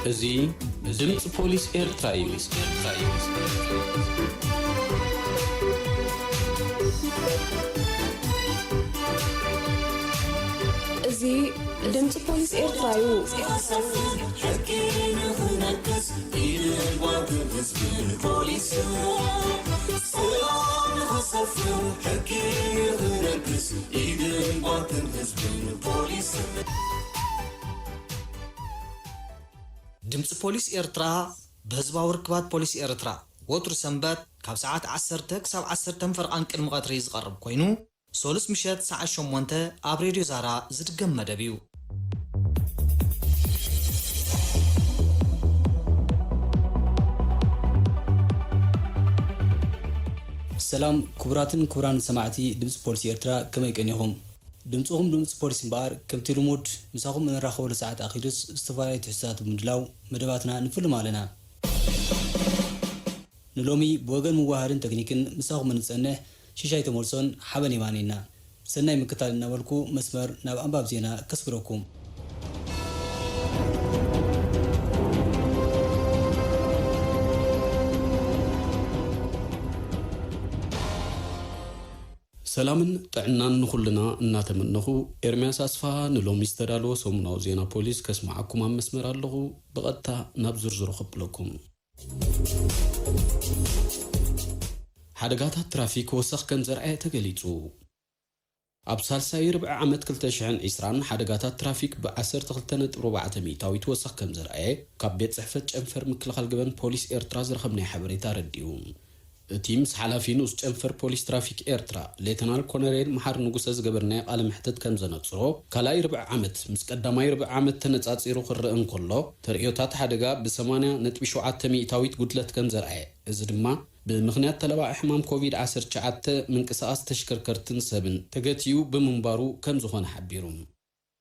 እዚ ድምፂ ፖሊስ ኤርትራ እዩ። እዚ ድምፂ ፖሊስ ኤርትራ እዩ። ሕጊ ንኽነግስ ኢድን ጓንትን ህዝብን ፖሊስን ሰላም ንኽሰፍን ሕጊ ንኽነግስ ኢድን ጓንትን ህዝብን ፖሊስን። ድምፂ ፖሊስ ኤርትራ ብህዝባዊ ርክባት ፖሊስ ኤርትራ ወትሩ ሰንበት ካብ ሰዓት ዓሰርተ ክሳብ ዓሰርተ ፈርቓን ቅድሚ ቀትሪ ዝቐርብ ኮይኑ፣ ሶሉስ ምሸት ሰዓት ሸሞንተ ኣብ ሬድዮ ዛራ ዝድገም መደብ እዩ። ሰላም ክቡራትን ክቡራን ሰማዕቲ ድምፂ ፖሊስ ኤርትራ፣ ከመይ ቀኒኹም? ድምፅኹም ድምፂ ፖሊስ እምበኣር፣ ከምቲ ልሙድ ምሳኹም እንራኸበሉ ሰዓት ኣኺሉስ ዝተፈላለዩ ትሕዝቶታት ብምድላው መደባትና ንፍልም ኣለና። ንሎሚ ብወገን ምውሃድን ተክኒክን ምሳኹም እንፀንሕ ሽሻይ ተመልሶን ሓበን የማነ ኢና። ሰናይ ምክታል እናበልኩ መስመር ናብ ኣንባብ ዜና ከስግረኩም። ሰላምን ጥዕናን ንኹልና እናተመነኹ፣ ኤርምያስ ኣስፍሃ ንሎሚ ዝተዳለወ ሰሙናዊ ዜና ፖሊስ ከስምዓኩም ኣብ መስመር ኣለኹ። ብቐጥታ ናብ ዝርዝሩ ከብለኩም። ሓደጋታት ትራፊክ ወሰኽ ከም ዘርኣየ ተገሊጹ። ኣብ ሳልሳይ ርብዒ ዓመት ክልተ ሽሕን ዕስራን ሓደጋታት ትራፊክ ብ ዓሰርተ ክልተ ነጥቢ ኣርባዕተ ሚእታዊት ወሰኽ ከም ዘርኣየ ካብ ቤት ጽሕፈት ጨንፈር ምክልኻል ገበን ፖሊስ ኤርትራ ዝረኸብናዮ ሓበሬታ ኣረዲኡ። እቲ ምስ ሓላፊ ንኡስ ጨንፈር ፖሊስ ትራፊክ ኤርትራ ሌተናል ኮነሬል መሓሪ ንጉሰ ዝገበርናዮ ቃለ መሕትት ከም ዘነጽሮ፣ ካልኣይ ርብዒ ዓመት ምስ ቀዳማይ ርብዒ ዓመት ተነጻጺሩ ክረአ እንከሎ፣ ተርእዮታት ሓደጋ ብ ሰማንያ ነጥቢ ሸውዓተ ሚእታዊት ጉድለት ከም ዘርኣየ፣ እዚ ድማ ብምኽንያት ተለባዒ ሕማም ኮቪድ ዓሰርተ ትሽዓተ ምንቅስቓስ ተሽከርከርትን ሰብን ተገትዩ ብምንባሩ ከም ዝኾነ ሓቢሩ።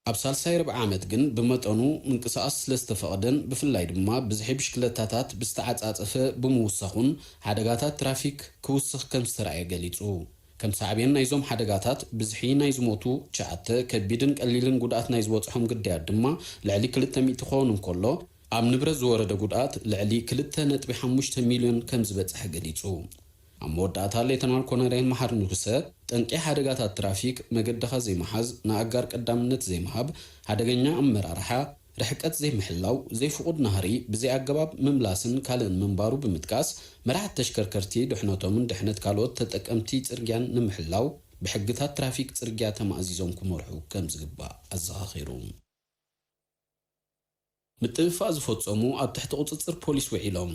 ኣብ ሳልሳይ ርብዒ ዓመት ግን ብመጠኑ ምንቅስቓስ ስለ ዝተፈቐደን ብፍላይ ድማ ብዝሒ ብሽክለታታት ብዝተዓጻጸፈ ብምውሳኹን ሓደጋታት ትራፊክ ክውስኽ ከም ዝተራእየ ገሊጹ። ከም ሳዕቤን ናይዞም ሓደጋታት ብዝሒ ናይ ዝሞቱ ትሽዓተ፣ ከቢድን ቀሊልን ጉድኣት ናይ ዝበጽሖም ግዳያት ድማ ልዕሊ ክልተ ሚእቲ ክኸውን እንከሎ፣ ኣብ ንብረት ዝወረደ ጉድኣት ልዕሊ ክልተ ነጥቢ ሓሙሽተ ሚልዮን ከም ዝበጽሐ ገሊጹ። ኣብ መወዳእታ ሌተናል ኮነሬል መሓሪ ንጉሰ፣ ጠንቂ ሓደጋታት ትራፊክ መገድኻ ዘይምሓዝ፣ ንኣጋር ቀዳምነት ዘይምሃብ፣ ሓደገኛ ኣመራርሓ፣ ርሕቀት ዘይምሕላው፣ ዘይፍቑድ ናህሪ፣ ብዘይኣገባብ ምምላስን ካልእን ምንባሩ ብምጥቃስ፣ መራሕቲ ተሽከርከርቲ ድሕነቶምን ድሕነት ካልኦት ተጠቀምቲ ጽርግያን ንምሕላው ብሕግታት ትራፊክ ጽርግያ ተማእዚዞም ክመርሑ ከም ዝግባእ ኣዘኻኺሩ። ምጥፍፋእ ዝፈጸሙ ኣብ ትሕቲ ቁጽጽር ፖሊስ ውዒሎም።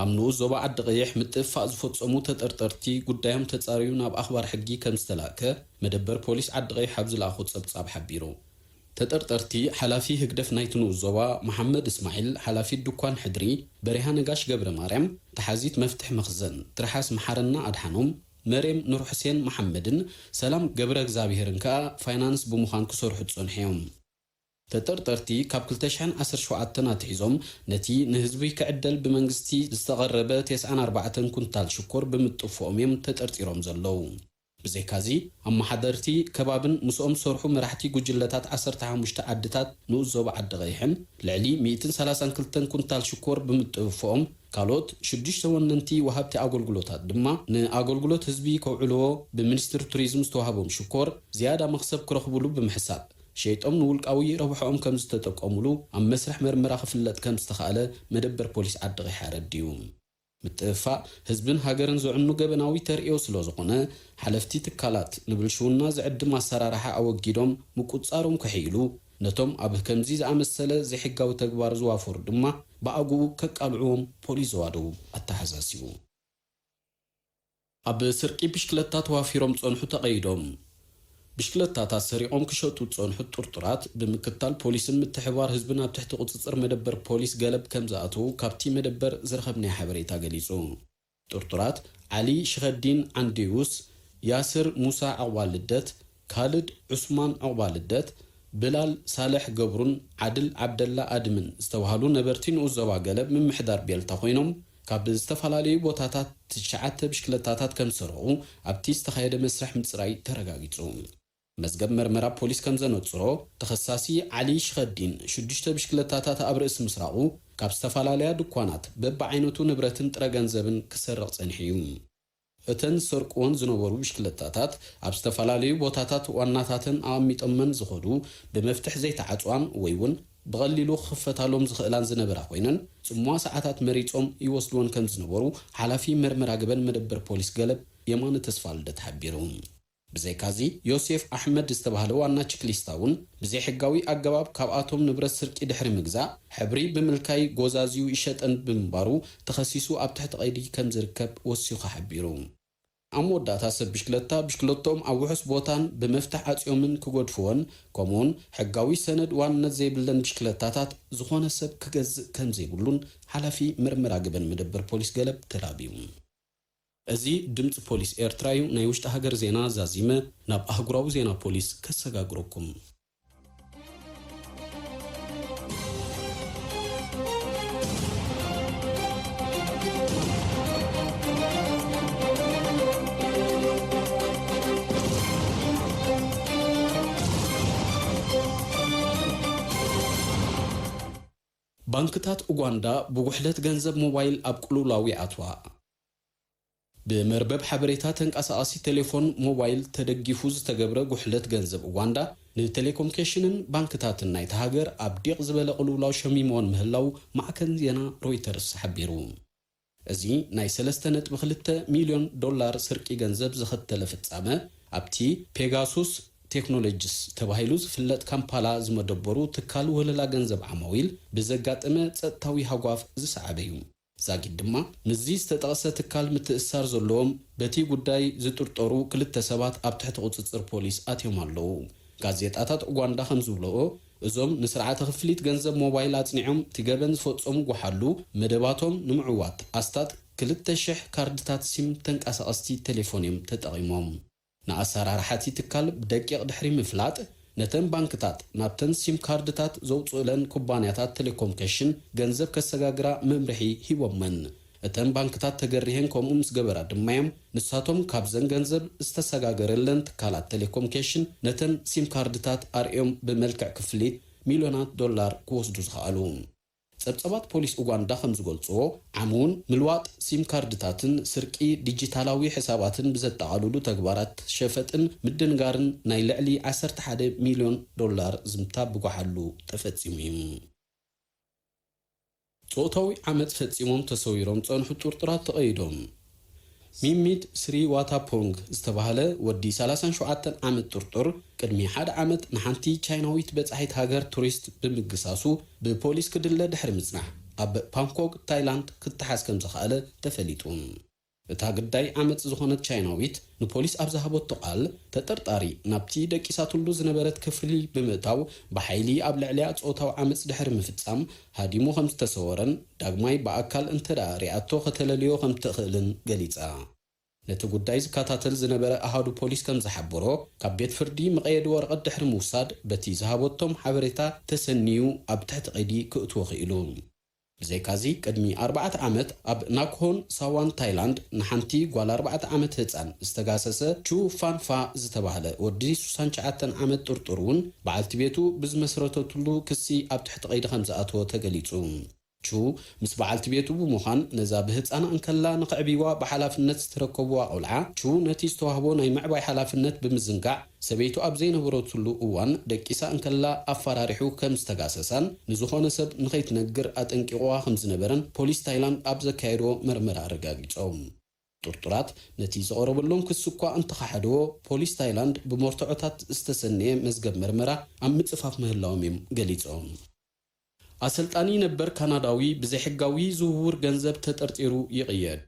ኣብ ንኡስ ዞባ ዓዲ ቀይሕ ምጥፍፋእ ዝፈጸሙ ተጠርጠርቲ ጉዳዮም ተጻርዩ ናብ ኣኽባር ሕጊ ከም ዝተላእከ መደበር ፖሊስ ዓዲ ቀይሕ ኣብ ዝለኣኾ ጸብጻብ ሓቢሩ። ተጠርጠርቲ ሓላፊ ህግደፍ ናይቲ ንኡስ ዞባ መሓመድ እስማዒል፣ ሓላፊ ድኳን ሕድሪ በሪሃ ነጋሽ ገብረ ማርያም፣ ተሓዚት መፍትሕ መኽዘን ትርሓስ መሓረና ኣድሓኖም፣ መሬም ኑርሑሴን መሓመድን ሰላም ገብረ እግዚኣብሄርን ከኣ ፋይናንስ ብምዃን ክሰርሑ ጸንሑ እዮም። ተጠርጠርቲ ካብ ክልተ ሽሕን ዓሰርተ ሸውዓተን ኣትሒዞም ነቲ ንህዝቢ ክዕደል ብመንግስቲ ዝተቐረበ ተስዓን ኣርባዕተን ኩንታል ሽኮር ብምጥፍኦም እዮም ተጠርጢሮም ዘለዉ። ብዘይካዚ፣ ኣመሓደርቲ ከባብን ምስኦም ዝሰርሑ መራሕቲ ጉጅለታት ዓሰርተ ሓሙሽተ ዓድታት ንኡስ ዞባ ዓዲ ቀይሕን ልዕሊ ሚእትን ሰላሳን ክልተን ኩንታል ሽኮር ብምጥፍኦም፣ ካልኦት ሽዱሽተ ወነንቲ ወሃብቲ ኣገልግሎታት ድማ ንኣገልግሎት ህዝቢ ከውዕልዎ ብሚኒስትሪ ቱሪዝም ዝተዋህቦም ሽኮር ዝያዳ መኽሰብ ክረኽብሉ ብምሕሳብ፣ ሸይጦም ንውልቃዊ ረብሕኦም ከም ዝተጠቀሙሉ ኣብ መስርሕ መርመራ ክፍለጥ ከም ዝተኻእለ መደበር ፖሊስ ዓዲ ቀይሕ ኣረዲኡ። ምጥፍፋእ ህዝብን ሃገርን ዘዕኑ ገበናዊ ተርእዮ ስለ ዝኾነ፣ ሓለፍቲ ትካላት ንብልሽውና ዝዕድም ኣሰራርሓ ኣወጊዶም ምቁጽጻሮም ከሕይሉ፣ ነቶም ኣብ ከምዚ ዝኣመሰለ ዘይሕጋዊ ተግባር ዝዋፈሩ ድማ ብኣግኡ ከቃልዕዎም ፖሊስ ዞባ ደቡብ ኣተሓሳሲቡ። ኣብ ስርቂ ብሽክለታ ተዋፊሮም ዝጸንሑ ተቐይዶም። ብሽክለታታት ሰሪቖም ክሸጡ ዝጸንሑ ጥርጡራት ብምክትታል ፖሊስን ምትሕብባር ህዝብን ኣብ ትሕቲ ቁጽጽር መደበር ፖሊስ ገለብ ከም ዝኣተዉ ካብቲ መደበር ዝረኸብናዮ ሓበሬታ ገሊጹ። ጥርጡራት ዓሊ ሽኸዲን ዓንዴውስ፣ ያስር ሙሳ ዑቕባልደት፣ ካልድ ዑስማን ዑቕባልደት፣ ብላል ሳልሕ ገብሩን ዓድል ዓብደላ ኣድምን ዝተባህሉ ነበርቲ ንኡስ ዞባ ገለብ ምምሕዳር ቤልታ ኮይኖም፣ ካብ ዝተፈላለዩ ቦታታት ትሽዓተ ብሽክለታታት ከም ዝሰረቑ ኣብቲ ዝተኻየደ መስርሕ ምጽራይ ተረጋጊጹ። መዝገብ መርመራ ፖሊስ ከም ዘነጽሮ፣ ተኸሳሲ ዓሊ ሽኸዲን ሽዱሽተ ብሽክለታታት ኣብ ርእሲ ምስራቑ፣ ካብ ዝተፈላለያ ድኳናት በብዓይነቱ ንብረትን ጥረ ገንዘብን ክሰርቕ ጸኒሑ እዩ። እተን ዝሰርቅወን ዝነበሩ ብሽክለታታት ኣብ ዝተፈላለዩ ቦታታት ዋናታተን ኣቐሚጦመን ዝኸዱ፣ ብመፍትሕ ዘይተዓጽዋን ወይ እውን ብቐሊሉ ክኽፈታሎም ዝኽእላን ዝነበራ ኮይነን፣ ጽምዋ ሰዓታት መሪጾም ይወስድወን ከም ዝነበሩ ሓላፊ መርመራ ገበን መደበር ፖሊስ ገለብ የማነ ተስፋልደት ሓቢሩ። ብዘይካዚ፣ ዮሴፍ ኣሕመድ ዝተባህለ ዋና ችክሊስታ እውን ብዘይሕጋዊ ኣገባብ ካብኣቶም ንብረት ስርቂ ድሕሪ ምግዛእ፣ ሕብሪ ብምልካይ ጎዛዝዩ ይሸጠን ብምንባሩ ተኸሲሱ ኣብ ትሕቲ ቀይዲ ከም ዝርከብ ወሲኹ ሓቢሩ። ኣብ መወዳእታ ሰብ ብሽክለታ፣ ብሽክለቶኦም ኣብ ውሑስ ቦታን ብመፍትሕ ዓጽዮምን ክገድፍወን፣ ከምኡውን ሕጋዊ ሰነድ ዋንነት ዘይብለን ብሽክለታታት ዝኾነ ሰብ ክገዝእ ከም ዘይብሉን ሓላፊ መርመራ ገበን መደበር ፖሊስ ገለብ ተላብዩ። እዚ ድምጺ ፖሊስ ኤርትራ እዩ። ናይ ውሽጢ ሃገር ዜና ዛዚመ ናብ ኣህጉራዊ ዜና ፖሊስ ከሰጋግረኩም። ባንክታት ኡጋንዳ ብጉሕለት ገንዘብ ሞባይል ኣብ ቅልውላው ይኣትዋ። ብመርበብ ሓበሬታ ተንቀሳቓሲ ቴሌፎን ሞባይል ተደጊፉ ዝተገብረ ጉሕለት ገንዘብ ኡጋንዳ፣ ንቴሌኮሙኒኬሽንን ባንክታትን ናይታ ሃገር ኣብ ዲቕ ዝበለ ቅልውላው ሸሚምወን ምህላው ማዕከን ዜና ሮይተርስ ሓቢሩ። እዚ ናይ ሰለስተ ነጥቢ ክልተ ሚልዮን ዶላር ስርቂ ገንዘብ ዘኸተለ ፍጻመ፣ ኣብቲ ፔጋሱስ ቴክኖሎጂስ ተባሂሉ ዝፍለጥ ካምፓላ ዝመደበሩ ትካል ወለላ ገንዘብ ዓማዊል ብዘጋጠመ ጸጥታዊ ሃጓፍ ዝሰዓበ እዩ። ዛጊድ ድማ፣ ምስዚ ዝተጠቕሰ ትካል ምትእስሳር ዘለዎም በቲ ጉዳይ ዝጥርጠሩ ክልተ ሰባት ኣብ ትሕቲ ቁጽጽር ፖሊስ ኣትዮም ኣለዉ። ጋዜጣታት ኡጋንዳ ከም ዝብልኦ፣ እዞም ንስርዓተ ክፍሊት ገንዘብ ሞባይል ኣጽኒዖም እቲ ገበን ዝፈጸሙ ጓሓሉ፣ መደባቶም ንምዕዋት ኣስታት ክልተ ሽሕ ካርድታት ሲም ተንቀሳቐስቲ ቴሌፎን እዮም ተጠቒሞም። ንኣሰራርሓ እቲ ትካል ብደቂቕ ድሕሪ ምፍላጥ፣ ነተን ባንክታት ናብተን ሲም ካርድታት ዘውጽኡለን ኩባንያታት ቴሌኮሙኒኬሽን ገንዘብ ከሰጋግራ መምርሒ ሂቦመን። እተን ባንክታት ተገሪሀን ከምኡ ምስ ገበራ ድማ እዮም ንሳቶም ካብዘን ገንዘብ ዝተሰጋገረለን ትካላት ቴሌኮሙኒኬሽን ነተን ሲም ካርድታት ኣርእዮም ብመልክዕ ክፍሊት ሚልዮናት ዶላር ክወስዱ ዝኸኣሉ። ጸብጻባት ፖሊስ ኡጋንዳ ከም ዝገልጽዎ፣ ዓሚ እውን ምልዋጥ ሲም ካርድታትን ስርቂ ዲጂታላዊ ሕሳባትን ብዘጠቓልሉ ተግባራት ሸፈጥን ምድንጋርን ናይ ልዕሊ ዓሰርተ ሓደ ሚልዮን ዶላር ዝምታ ብጓሓሉ ተፈጺሙ እዩ። ጾታዊ ዓመጽ ፈጺሞም ተሰዊሮም ጸንሑ ጥርጡራት ተቐይዶም። ሚሚት ስሪ ዋታፖንግ ዝተባህለ ወዲ ሰላሳን ሸውዓተን ዓመት ጥርጡር፣ ቅድሚ ሓደ ዓመት ንሓንቲ ቻይናዊት በጻሒት ሃገር ቱሪስት ብምግሳሱ ብፖሊስ ክድለ ድሕሪ ምጽናሕ፣ ኣብ ፓንኮክ ታይላንድ ክተሓዝ ከም ዝኸኣለ ተፈሊጡ። እታ ግዳይ ዓመጽ ዝኾነት ቻይናዊት ንፖሊስ ኣብ ዝሃበቶ ቃል፣ ተጠርጣሪ ናብቲ ደቂሳትሉ ዝነበረት ክፍሊ ብምእታው ብሓይሊ ኣብ ልዕሊኣ ጾታዊ ዓመጽ ድሕሪ ምፍጻም፣ ሃዲሙ ከም ዝተሰወረን ዳግማይ ብኣካል እንተ ደኣ ሪኣቶ ከተለልዮ ከም ትኽእልን ገሊጻ። ነቲ ጉዳይ ዝከታተል ዝነበረ ኣሃዱ ፖሊስ ከም ዝሓበሮ፣ ካብ ቤት ፍርዲ መቐየዲ ወረቐት ድሕሪ ምውሳድ፣ በቲ ዝሃበቶም ሓበሬታ ተሰንዩ ኣብ ትሕቲ ቀይዲ ክእትዎ ክኢሉ። ብዘይካዚ፣ ቅድሚ ኣርባዕተ ዓመት ኣብ ናክሆን ሳዋን ታይላንድ ንሓንቲ ጓል ኣርባዕተ ዓመት ህጻን ዝተጋሰሰ ቹ ፋንፋ ዝተባህለ ወዲ ሱሳን ትሽዓተን ዓመት ጥርጡር እውን፣ በዓልቲ ቤቱ ብዝመስረተትሉ ክሲ ኣብ ትሕቲ ቀይዲ ከም ዝኣተወ ተገሊጹ። ቹ ምስ በዓልቲ ቤቱ ብምዃን፣ ነዛ ብህጻና እንከላ ንኸዕብይዋ ብሓላፍነት ዝተረከብዋ ቆልዓ፣ ቹ ነቲ ዝተዋህቦ ናይ ምዕባይ ሓላፍነት ብምዝንጋዕ፣ ሰበይቱ ኣብ ዘይነበረትሉ እዋን ደቂሳ እንከላ ኣፈራሪሑ ከም ዝተጋሰሳን፣ ንዝኾነ ሰብ ንኸይትነግር ኣጠንቂቑዋ ከም ዝነበረን ፖሊስ ታይላንድ ኣብ ዘካየድዎ መርመራ ኣረጋጊጾም። ጥርጡራት ነቲ ዝቐረበሎም ክሲ እኳ እንተኸሓድዎ፣ ፖሊስ ታይላንድ ብመርትዖታት ዝተሰነየ መዝገብ መርመራ ኣብ ምጽፋፍ ምህላዎም እዮም ገሊጾም። ኣሰልጣኒ ነበር ካናዳዊ ብዘይሕጋዊ ዝውውር ገንዘብ ተጠርጢሩ ይቕየድ።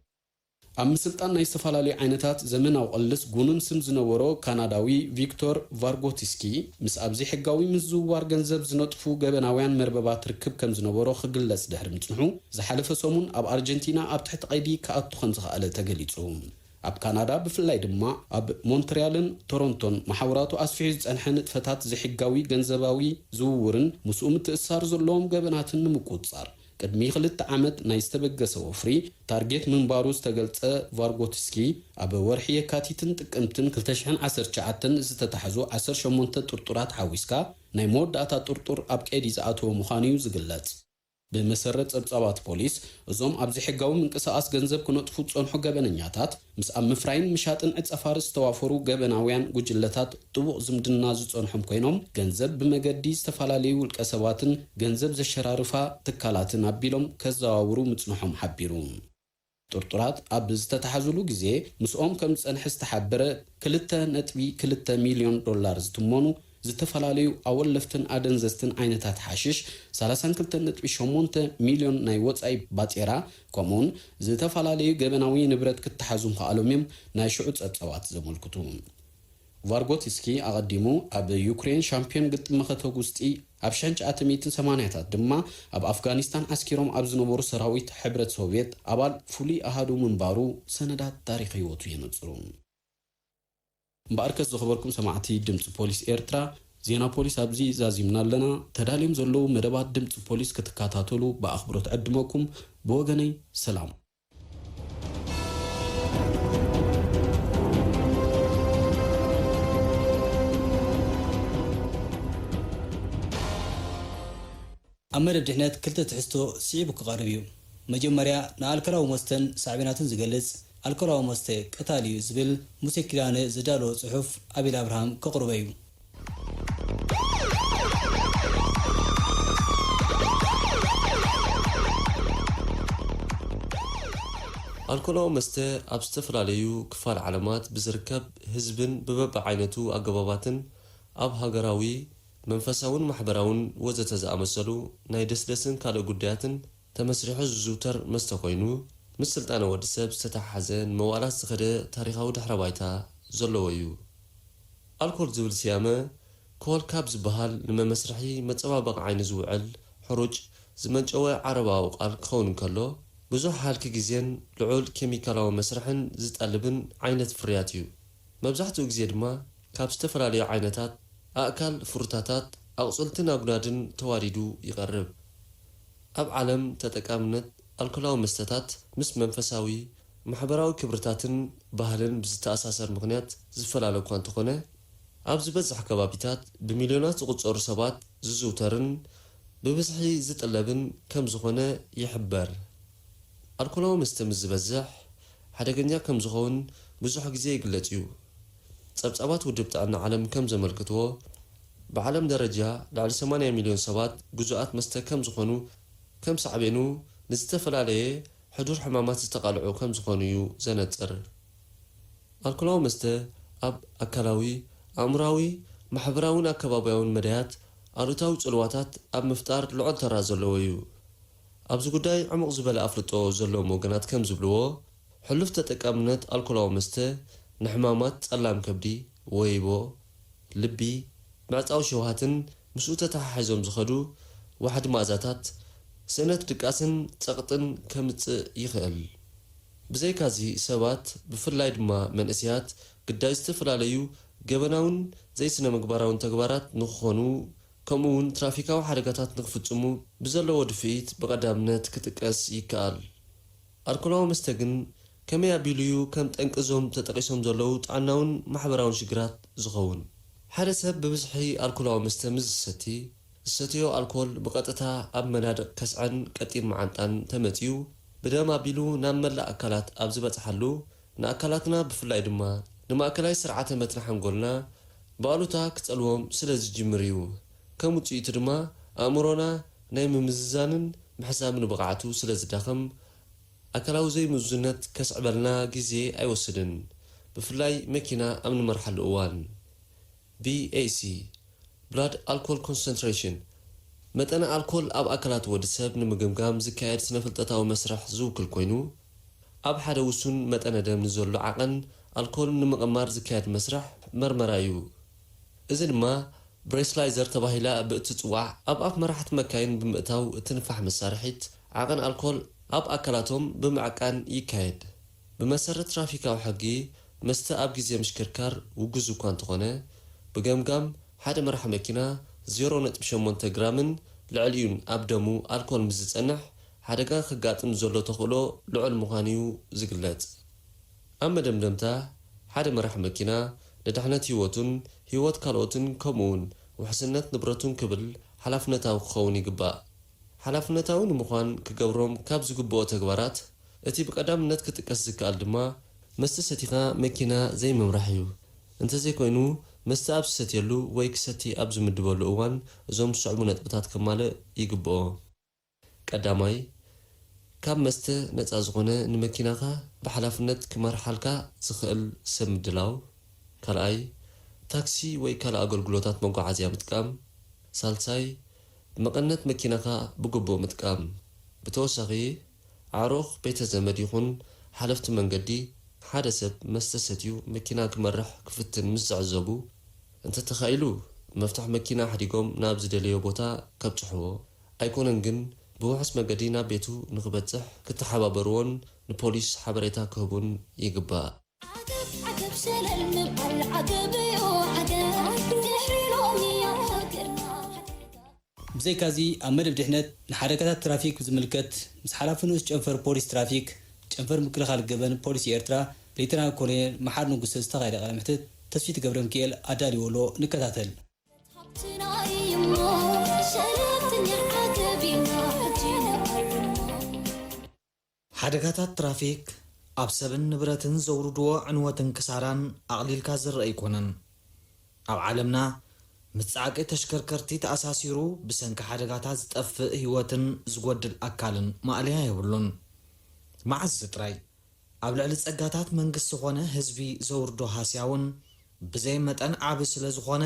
ኣብ ምስልጣን ናይ ዝተፈላለዩ ዓይነታት ዘመናዊ ቅልስ ጉኑን ስም ዝነበሮ ካናዳዊ ቪክቶር ቫርጎቲስኪ፣ ምስ ኣብ ዘይሕጋዊ ምዝውዋር ገንዘብ ዝነጥፉ ገበናውያን መርበባት ርክብ ከም ዝነበሮ ክግለጽ ድሕሪ ምጽንሑ፣ ዝሓለፈ ሰሙን ኣብ ኣርጀንቲና ኣብ ትሕቲ ቀይዲ ክኣቱ ከም ዝኸኣለ ተገሊጹ። ኣብ ካናዳ፣ ብፍላይ ድማ ኣብ ሞንትርያልን ቶሮንቶን፣ መሓውራቱ ኣስፊሑ ዝጸንሐ ንጥፈታት ዘይሕጋዊ ገንዘባዊ ዝውውርን ምስኡ ምትእስሳር ዘለዎም ገበናትን ንምቁጽጻር፣ ቅድሚ ክልተ ዓመት ናይ ዝተበገሰ ወፍሪ ታርጌት ምንባሩ ዝተገልጸ ቫርጎትስኪ፣ ኣብ ወርሒ የካቲትን ጥቅምትን ክልተ ሽሕን ዓሰርተ ትሽዓተን ዝተታሕዙ ዓሰርተ ሸሞንተ ጥርጡራት ሓዊስካ ናይ መወዳእታ ጥርጡር ኣብ ቀይዲ ዝኣተወ ምዃኑ እዩ ዝግለጽ። ብመሰረት ጸብጻባት ፖሊስ፣ እዞም ኣብ ዘይሕጋዊ ምንቅስቓስ ገንዘብ ክነጥፉ ዝጸንሑ ገበነኛታት፣ ምስ ኣብ ምፍራይን ምሻጥን ዕጸፋር ዝተዋፈሩ ገበናውያን ጉጅለታት ጥቡቕ ዝምድና ዝጸንሖም ኮይኖም፣ ገንዘብ ብመገዲ ዝተፈላለዩ ውልቀ ሰባትን ገንዘብ ዘሸራርፋ ትካላትን ኣቢሎም ከዘዋውሩ ምጽንሖም ሓቢሩ። ጥርጡራት ኣብ ዝተታሕዙሉ ግዜ ምስኦም ከም ዝጸንሐ ዝተሓበረ ክልተ ነጥቢ ክልተ ሚልዮን ዶላር ዝትመኑ ዝተፈላለዩ ኣወለፍትን ኣደንዘዝትን ዓይነታት ሓሽሽ፣ ሰላሳን ክልተን ነጥቢ ሸሞንተ ሚልዮን ናይ ወጻኢ ባጤራ፣ ከምኡውን ዝተፈላለዩ ገበናዊ ንብረት ክተሓዙ ምኽኣሎም እዮም ናይ ሽዑ ጸብጻባት ዘመልክቱ። ቫርጎትስኪ ኣቐዲሙ ኣብ ዩክሬን ሻምፒዮን ግጥም መኸተ ጉስጢ፣ ኣብ ሽሕን ትሽዓተ ሚእትን ሰማንያታት ድማ ኣብ ኣፍጋኒስታን ዓስኪሮም ኣብ ዝነበሩ ሰራዊት ሕብረት ሶቭየት ኣባል ፍሉይ ኣሃዱ ምንባሩ ሰነዳት ታሪኽ ህይወቱ የነጽሩ። እምበኣርከስ ዝኸበርኩም ሰማዕቲ ድምፂ ፖሊስ ኤርትራ፣ ዜና ፖሊስ ኣብዚ ዛዚምና ኣለና። ተዳልዮም ዘለዉ መደባት ድምፂ ፖሊስ ክትከታተሉ ብኣኽብሮት ዕድመኩም። ብወገነይ ሰላም። ኣብ መደብ ድሕነት ክልተ ትሕዝቶ ስዒቡ ክቐርብ እዩ። መጀመርያ ንኣልኮላዊ መስተን ሳዕቤናቱን ዝገልጽ ኣልኮላዊ መስተ ቀታሊ እዩ ዝብል ሙሴ ኪዳነ ዘዳለዎ ጽሑፍ ኣቤል ኣብርሃም ከቕርቦ እዩ። ኣልኮላዊ መስተ ኣብ ዝተፈላለዩ ክፋል ዓለማት ብዝርከብ ህዝብን ብበብዓይነቱ ኣገባባትን ኣብ ሃገራዊ፣ መንፈሳውን ማሕበራውን ወዘተ ዝኣመሰሉ ናይ ደስደስን ካልእ ጉዳያትን ተመስሪሑ ዝዝውተር መስተ ኮይኑ፣ ምስ ስልጣነ ወዲ ሰብ ዝተተሓሓዘ ንመዋእላት ዝኸደ ታሪኻዊ ድሕረ ባይታ ዘለዎ እዩ። ኣልኮል ዝብል ስያመ ኮል ካብ ዝበሃል ንመመስርሒ መጸባበቒ ዓይኒ ዝውዕል ሕሩጭ ዝመንጨወ ዓረባዊ ቃል ክኸውን እንከሎ፣ ብዙሕ ሃልኪ ግዜን ልዑል ኬሚካላዊ መስርሕን ዝጠልብን ዓይነት ፍርያት እዩ። መብዛሕትኡ ግዜ ድማ ካብ ዝተፈላለዩ ዓይነታት ኣእካል፣ ፍሩታታት፣ ኣቑጽልትን ኣጉናድን ተዋዲዱ ይቐርብ። ኣብ ዓለም ተጠቃምነት ኣልኮላዊ መስተታት ምስ መንፈሳዊ፣ ማሕበራዊ ክብርታትን ባህልን ብዝተኣሳሰር ምኽንያት ዝፈላለ እኳ እንተኾነ፣ ኣብ ዝበዝሕ ከባቢታት ብሚልዮናት ዝቑጸሩ ሰባት ዝዝውተርን ብብዝሒ ዝጥለብን ከም ዝኾነ ይሕበር። ኣልኮላዊ መስተ ምስ ዝበዝሕ ሓደገኛ ከም ዝኸውን ብዙሕ ግዜ ይግለጽ እዩ። ጸብጻባት ውድብ ጥዕና ዓለም ከም ዘመልክትዎ፣ ብዓለም ደረጃ ልዕሊ ሰማንያ ሚልዮን ሰባት ግዙኣት መስተ ከም ዝኾኑ፣ ከም ሳዕቤኑ ንዝተፈላለየ ሕዱር ሕማማት ዝተቓልዑ ከም ዝኾኑ እዩ ዘነጽር። ኣልኮላዊ መስተ ኣብ ኣካላዊ፣ ኣእምሮኣዊ፣ ማሕበራውን ኣከባብያውን መዳያት ኣሉታዊ ጽልዋታት ኣብ ምፍጣር ልዑል ተራ ዘለዎ እዩ። ኣብዚ ጉዳይ ዕሙቕ ዝበለ ኣፍልጦ ዘለዎም ወገናት ከም ዝብልዎ፣ ሕሉፍ ተጠቃምነት ኣልኮላዊ መስተ ንሕማማት ጸላም ከብዲ፣ ወይቦ፣ ልቢ፣ ምዕጻው ሸውሃትን ምስኡ ተተሓሒዞም ዝኸዱ ዋሕዲ መኣዛታት፣ ስእነት ድቃስን ጸቕጥን ከምጽእ ይኽእል። ብዘይካዚ ሰባት፣ ብፍላይ ድማ መንእሰያት፣ ግዳይ ዝተፈላለዩ ገበናውን ዘይስነ-ምግባራውን ተግባራት ንኽኾኑ፣ ከምኡ'ውን ትራፊካዊ ሓደጋታት ንኽፍጽሙ ብዘለዎ ድፍኢት ብቐዳምነት ክጥቀስ ይከኣል። ኣልኮላዊ መስተ ግን ከመይ ኣቢሉ'ዩ ከም ጠንቂ እዞም ተጠቒሶም ዘለዉ ጥዕናውን ማሕበራውን ሽግራት ዝኸውን? ሓደ ሰብ ብብዝሒ ኣልኮላዊ መስተ ምስ ዝሰቲ፣ ዝሰተዮ ኣልኮል ብቐጥታ ኣብ መናድቕ ከስዐን ቀጢን መዓንጣን ተመጺኡ ብደም ኣቢሉ ናብ መላእ ኣካላት ኣብ ዝበጽሓሉ፣ ንኣካላትና ብፍላይ ድማ ንማእከላይ ስርዓተ መትኒ ሓንጎልና ብኣሉታ ክጸልዎም ስለ ዝጅምር እዩ። ከም ውጽኢቱ ድማ ኣእምሮና ናይ ምምዝዛንን ምሕሳብን ብቕዓቱ ስለ ዝዳኸም፣ ኣካላዊ ዘይምእዙዝነት ከስዕበልና ግዜ ኣይወስድን፣ ብፍላይ መኪና ኣብ ንመርሓሉ እዋን። ቢ ኤ ሲ፣ ብላድ ኣልኮል ኮንሰንትሬሽን፣ መጠነ ኣልኮል ኣብ ኣካላት ወዲ ሰብ ንምግምጋም ዝካየድ ስነ-ፍልጠታዊ መስርሕ ዝውክል ኮይኑ፣ ኣብ ሓደ ውሱን መጠነ ደም ንዘሎ ዓቐን ኣልኮል ንምቕማር ዝካየድ መስርሕ መርመራ እዩ። እዚ ድማ ብሬስላይዘር ተባሂላ ብእትጽዋዕ ኣብ ኣፍ መራሕቲ መካይን ብምእታው እትንፋሕ መሳርሒት፣ ዓቐን ኣልኮል ኣብ ኣካላቶም ብምዕቃን ይካየድ። ብመሰረት ትራፊካዊ ሕጊ፣ መስተ ኣብ ግዜ ምሽክርካር ውጉዝ እኳ እንተኾነ፣ ብገምጋም ሓደ መራሒ መኪና ዜሮ ነጥቢ ሸሞንተ ግራምን ልዕሊኡን ኣብ ደሙ ኣልኮል ምስ ዝጸንሕ፣ ሓደጋ ከጋጥም ዘሎ ተኽእሎ ልዑል ምዃኑ'ዩ ዝግለጽ። ኣብ መደምደምታ፣ ሓደ መራሒ መኪና ንድሕነት ህይወቱን ህይወት ካልኦትን ከምኡ'ውን ውሕስነት ንብረቱን ክብል ሓላፍነታዊ ክኸውን ይግባእ። ሓላፍነታዊ ንምዃን ክገብሮም ካብ ዝግብኦ ተግባራት፣ እቲ ብቐዳምነት ክጥቀስ ዝከኣል ድማ፣ መስተ ሰቲኻ መኪና ዘይምምራሕ እዩ። እንተዘይኮይኑ፣ መስተ ኣብ ዝሰትየሉ ወይ ክሰቲ ኣብ ዝምድበሉ እዋን እዞም ዝስዕቡ ነጥብታት ከማልእ ይግብኦ። ቀዳማይ፣ ካብ መስተ ነጻ ዝኾነ ንመኪናኻ ብሓላፍነት ክመርሓልካ ዝኽእል ሰብ ምድላው። ካልኣይ፣ ታክሲ ወይ ካልእ ኣገልግሎታት መጓዓዝያ ምጥቃም። ሳልሳይ፣ መቐነት መኪናኻ ብግቡእ ምጥቃም። ብተወሳኺ፣ ኣዕሩኽ፣ ቤተ ዘመድ ይኹን ሓለፍቲ መንገዲ፣ ሓደ ሰብ መስተ ሰትዩ መኪና ክመርሕ ክፍትን ምስ ዝዕዘቡ፣ እንተተኻኢሉ መፍትሕ መኪና ኣሕዲጎም ናብ ዝደለዮ ቦታ ከብጽሕዎ፣ ኣይኮነን ግን ብውሑስ መገዲ ናብ ቤቱ ንኽበጽሕ ክተሓባበርዎን ንፖሊስ ሓበሬታ ክህቡን ይግባእ። ዓገብ ዓገብ ሸለል ምባል ዓገብ እዩ ዓገብ ድሕሪ ሎሚ ሃገርና ሓደጋ። ብዘይካዚ ኣብ መደብ ድሕነት ንሓደጋታት ትራፊክ ብዝምልከት ምስ ሓላፊ ንኡስ ጨንፈር ፖሊስ ትራፊክ ጨንፈር ምክልኻል ገበን ፖሊስ ኤርትራ ሌተናል ኮሎኔል መሓሪ ንጉሰ ዝተኻየደ ቃለ መሕትት ተስፊት ገብረ ሚካኤል ኣዳልዎ ኣሎ፣ ንከታተል። ሃብትና እዩ እሞ ሸለልትኛ ዓገብ ኢና ሕጂ ንኣርሞ። ሓደጋታት ትራፊክ ኣብ ሰብን ንብረትን ዘውርድዎ ዕንወትን ክሳራን ኣቕሊልካ ዝረአ ኣይኮነን። ኣብ ዓለምና ምስ ጻዕቂ ተሽከርከርቲ ተኣሳሲሩ ብሰንኪ ሓደጋታት ዝጠፍእ ህይወትን ዝጎድል ኣካልን ማእለያ የብሉን። መዓዝ ጥራይ ኣብ ልዕሊ ጸጋታት መንግስቲ ኾነ ህዝቢ ዘውርዶ ሃስያ እውን ብዘይ መጠን ዓቢ ስለ ዝኾነ፣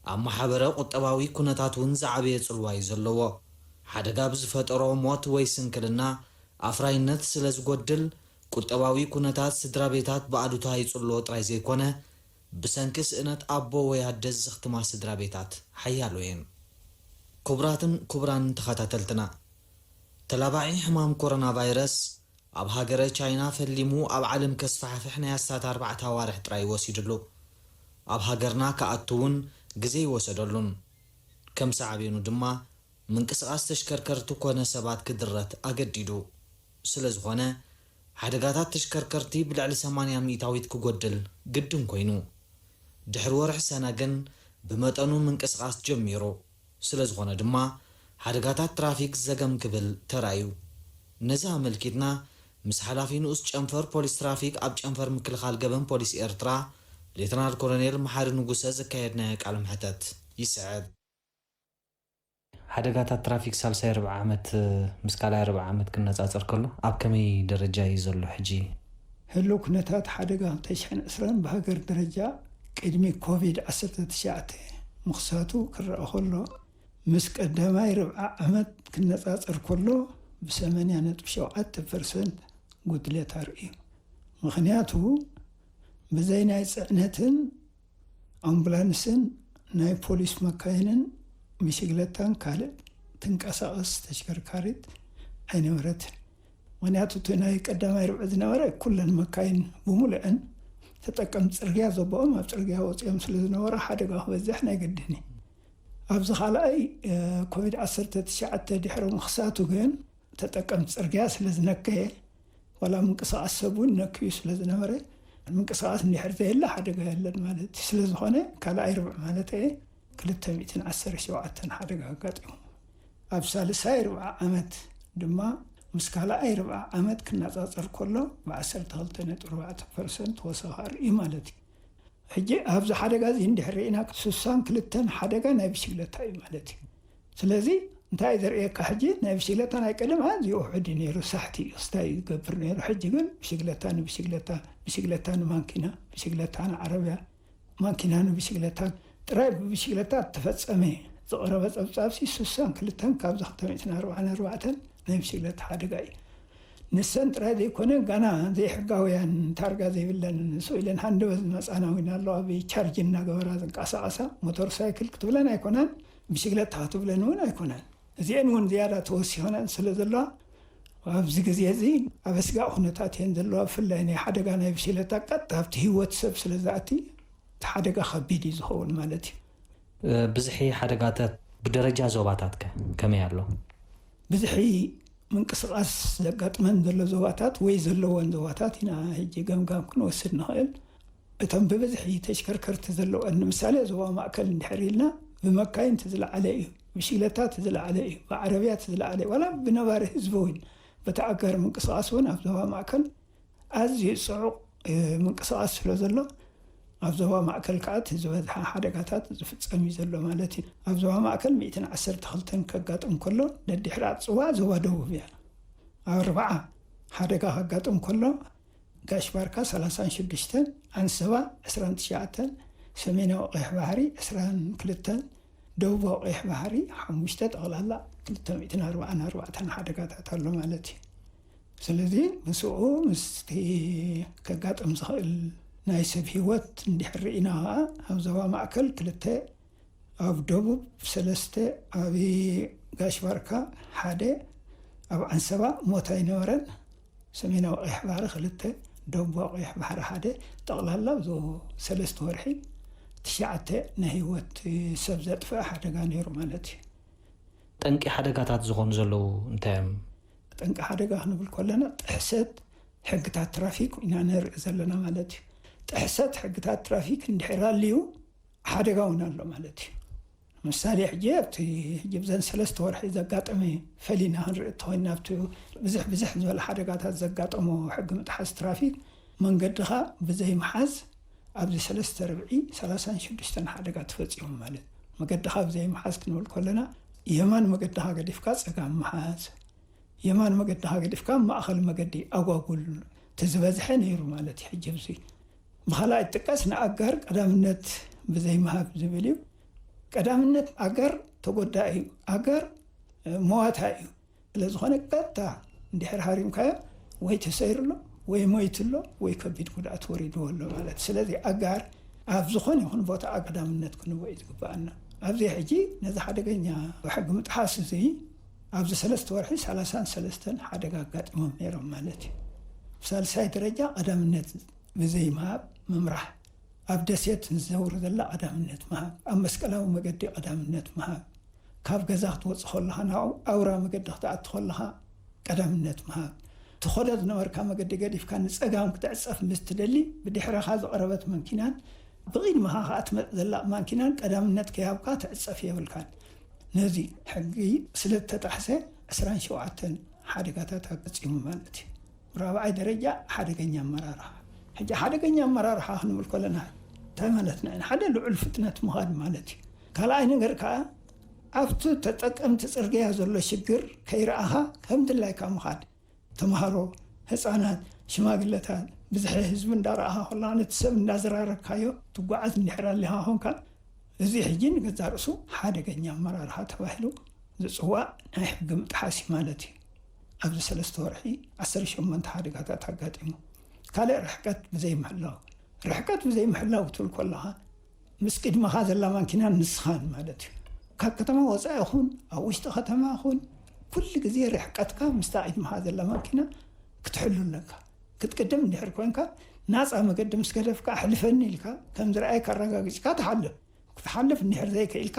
ኣብ ማሕበረ ቁጠባዊ ኩነታት እውን ዝዓበየ ጽልዋ እዩ ዘለዎ። ሓደጋ ብዝፈጠሮ ሞት ወይ ስንክልና ኣፍራይነት ስለ ዝጎድል፣ ቁጠባዊ ኩነታት ስድራ ቤታት ብኣሉታ ይጽልዎ ጥራይ ዘይኮነ፣ ብሰንኪ ስእነት ኣቦ ወይ ኣደ ዝኽትማ ስድራ ቤታት ሓያሎ እየን። ክቡራትን ክቡራን ተኸታተልትና፣ ተላባዒ ሕማም ኮሮና ቫይረስ ኣብ ሃገረ ቻይና ፈሊሙ ኣብ ዓለም ከስፋሕፍሕ ናይ ኣስታት ኣርባዕተ ኣዋርሕ ጥራይ ወሲድሉ። ኣብ ሃገርና ክኣቱ እውን ግዜ ይወሰደሉን። ከም ሳዕቤኑ ድማ ምንቅስቓስ ተሽከርከርቲ ኮነ ሰባት ክድረት ኣገዲዱ። ስለ ዝኾነ፣ ሓደጋታት ተሽከርከርቲ ብልዕሊ ሰማንያ ሚእታዊት ክጎድል ግድን ኮይኑ። ድሕሪ ወርሒ ሰነ ግን ብመጠኑ ምንቅስቓስ ጀሚሩ። ስለ ዝኾነ ድማ፣ ሓደጋታት ትራፊክ ዘገም ክብል ተራእዩ። ነዚ ኣመልኪትና፣ ምስ ሓላፊ ንኡስ ጨንፈር ፖሊስ ትራፊክ ኣብ ጨንፈር ምክልኻል ገበን ፖሊስ ኤርትራ፣ ሌተናል ኮሎኔል መሓሪ ንጉሰ ዘካየድናዮ ቃለ መሕተት ይስዕብ። ሓደጋታት ትራፊክ ሳልሳይ ርብዒ ዓመት ምስ ካልኣይ ርብዒ ዓመት ክነጻጸር ከሎ ኣብ ከመይ ደረጃ እዩ ዘሎ ሕጂ? ህሉው ኩነታት ሓደጋ ክልተ ሽሕን ዕስራን ብሃገር ደረጃ ቅድሚ ኮቪድ ዓሰርተ ትሽዓተ ምኽሳቱ ክረኣ ከሎ፣ ምስ ቀዳማይ ርብዒ ዓመት ክነጻጸር ከሎ ብሰማንያ ነጥቢ ሸውዓተ ፐርሰንት ጉድለት ኣርእዩ። ምኽንያቱ፣ ብዘይ ናይ ጽዕነትን ኣምቡላንስን ናይ ፖሊስ መካይንን ብሽግለታን ካልእ ትንቀሳቐስ ተሽከርካሪት ኣይነበረትን። ምኽንያቱ፣ እቲ ናይ ቀዳማይ ርብዒ ዝነበረ ኩለን መካይን ብምሉአን ተጠቀምቲ ጽርግያ ዘቦኦም ኣብ ጽርግያ ወጺኦም ስለ ዝነበሩ፣ ሓደጋ ክበዝሕ ናይ ግድን እዩ። ኣብዚ ካልኣይ፣ እ፣ ኮቪድ ዓሰርተ ትሽዓተ ድሕሪ ምኽሳቱ ግን፣ ተጠቀምቲ ጽርግያ ስለ ዝነከየ፣ ዋላ ምንቅስቓስ ሰብ እውን ነክዩ ስለ ዝነበረ፣ ምንቅስቓስ እንድሕር ዘየለ ሓደጋ የለን ማለት እዩ። ስለ ዝኾነ፣ ካልኣይ ርብዒ ማለት እየ፣ ክልተ ሚእትን ዓሰርተ ሸውዓተን ሓደጋ ኣጋጢሙ። ኣብ ሳልሳይ ርብዒ ዓመት ድማ፣ ምስ ካልኣይ ርብዒ ዓመት ክነጻጸር ከሎ፣ ብዓሰርተ ክልተ ነጥቢ ኣርባዕተ ፐርሰንት ወሰኽ ኣርኢ ማለት እዩ። ሕጂ ኣብዚ ሓደጋ እዚ እንድሕር ርኢና፣ ስሳን ክልተን ሓደጋ ናይ ብሽግለታ እዩ ማለት እዩ። ስለዚ እንታይ እዩ ዘርእየካ? ሕጂ ናይ ብሽግለታ ናይ ቀደም ኣዝዩ ውሑድ እዩ ነይሩ፣ ሳሕቲ እዩ፣ ክስታይ እዩ ዝገብር ነይሩ። ሕጂ ግን ብሽግለታ ንብሽግለታ፣ ብሽግለታ ንማንኪና፣ ብሽግለታ ንዓረብያ፣ ማንኪና ንብሽግለታ፣ ጥራይ ብብሽግለታ እተፈጸመ ዝቐረበ ጸብጻብሲ ስሳን ክልተን ካብዚ ክልተ ሚእትን ኣርባዓን ኣርባዕተን ናይ ብሽግለታ ሓደጋ እዩ። ንሰን ጥራይ ዘይኮነ፣ ጋና ዘይሕጋውያን፣ ታርጋ ዘይብለን፣ ስቕ ኢለን ሃንደበት ዝመጻና እውን ኣለዋ። ብቻርጅ እናገበራ ዝንቀሳቐሳ፣ ሞተር ሳይክል ክትብለን ኣይኮናን፣ ብሽግለታ ክትብለን እውን ኣይኮናን። እዚአን እውን ዝያዳ ተወሲኸን ስለ ዘለዋ፣ ኣብዚ ግዜ እዚ ኣብ ኣስጋእ ኩነታት እየን ዘለዋ። ብፍላይ ናይ ሓደጋ ናይ ብሽግለታ ቀጥታ ኣብቲ ህይወት ሰብ ስለ ዝኣቲ፣ እቲ ሓደጋ ከቢድ እዩ ዝኸውን ማለት እዩ። እ፣ ብዝሒ ሓደጋታት ብደረጃ ዞባታት ከ ከመይ ኣሎ? ብዝሒ ምንቅስቓስ ዘጋጥመን ዘሎ ዞባታት ወይ ዘለወን ዞባታት ኢና ሕጂ ገምጋም ክንወስድ ንኽእል። እቶም ብብዝሒ ተሽከርከርቲ ዘለወን፣ ንምሳሌ ዞባ ማእከል እንድሕር ኢልና፣ ብመካይን እቲ ዝለዓለ እዩ፣ ብሽግለታ እቲ ዝለዓለ እዩ፣ ብዓረብያ እቲ ዝለዓለ እዩ። ዋላ ብነባሪ ህዝቢ እውን፣ በቲ ኣጋር ምንቅስቓስ እውን ኣብ ዞባ ማእከል ኣዝዩ ጽዑቕ ምንቅስቓስ ስለ ዘሎ፣ ኣብ ዞባ ማእከል ከኣ እቲ ዝበዝሓ ሓደጋታት ዝፍጸም እዩ ዘሎ ማለት እዩ። ኣብ ዞባ ማእከል ሚእትን ዓሰርተ ክልተን ከጋጥም ከሎ፣ ነዲሕራ ጽዋዕ ዞባ ደቡብ እያ። ኣብ ኣርብዓ ሓደጋ ከጋጥም ከሎ፣ ጋሽ ባርካ ሰላሳን ሽዱሽተን፣ ዓንሰባ ዕስራን ትሽዓተን፣ ሰሜናዊ ቀይሕ ባሕሪ ዕስራን ክልተን፣ ደቡባዊ ቀይሕ ባሕሪ ሓሙሽተ፣ ጠቕላላ ክልተ ሚእትን ኣርባዓን ኣርባዕተን ሓደጋታት ኣሎ ማለት እዩ። ስለዚ ምስኡ ምስቲ ከጋጥም ዝኽእል ናይ ሰብ ህይወት እንድሕር ርኢና ኸዓ፣ ኣብ ዞባ ማእከል ክልተ፣ ኣብ ደቡብ ሰለስተ፣ ኣብ ጋሽ ባርካ ሓደ፣ ኣብ ዓንሰባ ሞት ኣይነበረን። ሰሜናዊ ቀይሕ ባሕሪ ክልተ፣ ደቡባዊ ቀይሕ ባሕሪ ሓደ፣ ጠቕላላ ኣብዚ ሰለስተ ወርሒ ትሽዓተ ናይ ህይወት ሰብ ዘጥፍአ ሓደጋ ነይሩ ማለት እዩ። ጠንቂ ሓደጋታት ዝኾኑ ዘለዉ እንታይ እዮም? ጠንቂ ሓደጋ ክንብል ከለና ጥሕሰት ሕግታት ትራፊክ ኢና ንርኢ ዘለና ማለት እዩ። ጥሕሰት ሕግታት ትራፊክ እንድሕር ኣልዩ ሓደጋ እውን ኣሎ ማለት እዩ። ምሳሌ ሕጂ ኣብቲ ሕጂ ብዘን ሰለስተ ወርሒ ዘጋጠመ ፈሊና ክንርኢ እንተኾይና ኣብቲ ብዝሕ ብዝሕ ዝበለ ሓደጋታት ዘጋጠሞ ሕጊ ምጥሓስ ትራፊክ መንገድኻ ብዘይ ምሓዝ ኣብዚ ሰለስተ ርብዒ ሰላሳን ሽዱሽተን ሓደጋ ተፈጺሙ ማለት እዩ። መገድኻ ብዘይ ምሓዝ ክንብል ከለና የማን መገድኻ ገዲፍካ ጸጋም ምሓዝ፣ የማን መገድኻ ገዲፍካ ማእኸል መገዲ ኣጓጉል እቲ ዝበዝሐ ነይሩ ማለት እዩ። ሕጂ ኣብዚ ብኻልኣይ ጥቀስ ንኣጋር ቀዳምነት ብዘይ ምሃብ ዝብል እዩ። ቀዳምነት ኣጋር ተጎዳኢ እዩ፣ ኣጋር መዋታ እዩ። ስለ ዝኾነ ቀጥታ እንድሕር ሃሪምካዮ ወይ ተሰይሩ ኣሎ ወይ ሞይቱ ኣሎ ወይ ከቢድ ጉድኣት ወሪድዎ ኣሎ ማለት። ስለዚ ኣጋር ኣብ ዝኾነ ይኹን ቦታ ቀዳምነት ክንቦ እዩ ዝግብኣና። ኣብዚ ሕጂ ነዚ ሓደገኛ ሕጊ ምጥሓስ እዚ ኣብዚ ሰለስተ ወርሒ ሰላሳን ሰለስተን ሓደጋ ኣጋጢሞም ነይሮም ማለት እዩ። ብሳልሳይ ደረጃ ቀዳምነት ብዘይ ምሃብ ምምራሕ፣ ኣብ ደሴት ንዘውር ዘላ ቀዳምነት ምሃብ፣ ኣብ መስቀላዊ መገዲ ቀዳምነት ምሃብ፣ ካብ ገዛ ክትወፅእ ከለኻ ናብ ኣውራ መገዲ ክትኣቱ ከለኻ ቀዳምነት ምሃብ፣ ትኸዶ ዝነበርካ መገዲ ገዲፍካ ንፀጋም ክትዕፀፍ ምስ ትደሊ ብድሕረኻ ዝቐረበት መንኪናን ብቕድመኻ ከኣ ትመፅእ ዘላ ማንኪናን ቀዳምነት ከይሃብካ ትዕፀፍ የብልካን። ነዚ ሕጊ ስለ ዝተጣሕሰ ዕስራን ሸውዓተን ሓደጋታት ኣጋጢሙ ማለት እዩ። ራብዓይ ደረጃ ሓደገኛ ኣመራርሓ። ሕጂ ሓደገኛ ኣመራርሓ ክንብል ከለና እንታይ ማለትና ኢና? ሓደ ልዑል ፍጥነት ምኻድ ማለት እዩ። ካልኣይ ነገር ከኣ ኣብቲ ተጠቀምቲ ጽርግያ ዘሎ ሽግር ከይረኣኻ ከም ድላይካ ምኻድ። ተምሃሮ፣ ህጻናት፣ ሽማግለታት፣ ብዝሒ ህዝቢ እንዳረኣኻ ከለኻ ነቲ ሰብ እንዳዘራረብካዮ ትጓዓዝ እንድሕር ኣሊኻ ኾንካ እዚ ሕጂ ንገዛእ ርእሱ ሓደገኛ ኣመራርሓ ተባሂሉ ዝጽዋዕ ናይ ሕጊ ምጥሓስ እዩ ማለት እዩ። ኣብዚ ሰለስተ ወርሒ ዓሰርተ ሸሞንተ ሓደጋታት ኣጋጢሙ። ካልእ ርሕቀት ብዘይምሕላው። ርሕቀት ብዘይምሕላው ክትብል ከለኻ ምስ ቅድመኻ ዘላ ማንኪናን ንስኻን ማለት እዩ። ካብ ከተማ ወፃኢ ይኹን ኣብ ውሽጢ ከተማ ይኹን ኩሉ ግዜ ርሕቀትካ ምስታ ቅድመኻ ዘላ ማንኪና ክትሕሉ ኣለካ። ክትቅድም እንድሕር ኮንካ ናፃ መገዲ ምስ ገደፍካ ኣሕልፈኒ ኢልካ ከም ዝረኣየካ ኣረጋጊፅካ ትሓልፍ። ክትሓልፍ እንድሕር ዘይክኢልካ